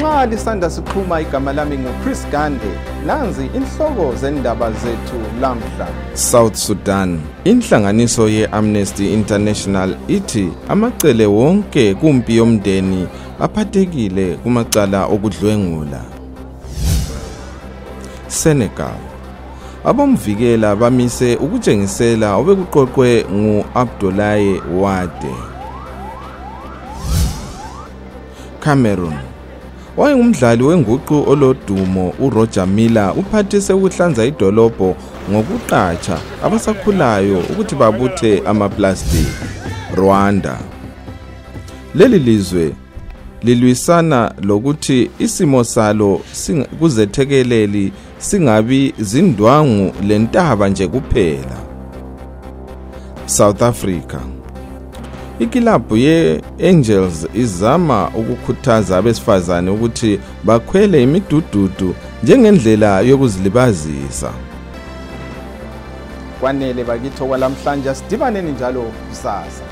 Nxa lisanda siqhuma, igama lami nguChris Gande. Nanzi inhloko zendaba zethu lamhla. South Sudan. Inhlanganiso ye-Amnesty International ithi amacele wonke kumpi yomndeni aphathekile kumacala okudlwengula. Senegal. Abomvikela bamise ukutshengisela obekuqoqwe ngu-Abdoulaye Wade. Cameroon. Wayengumdlali wenguqu olodumo uRoger Miller uphathise ukuhlanza idolobho ngokuqatsha abasakhulayo ukuthi babuthe amaplastiki. Rwanda. Leli lizwe lilwisana lokuthi isimo salo kuzethekeleli singabi zindwangu lentaba nje kuphela. South Africa. Ikilabhu ye-Angels izama ukukhuthaza abesifazane ukuthi bakhwele imidududu njengendlela yokuzilibazisa. Kwanele bakithi okwalamhlanje, sidibaneni njalo kusasa.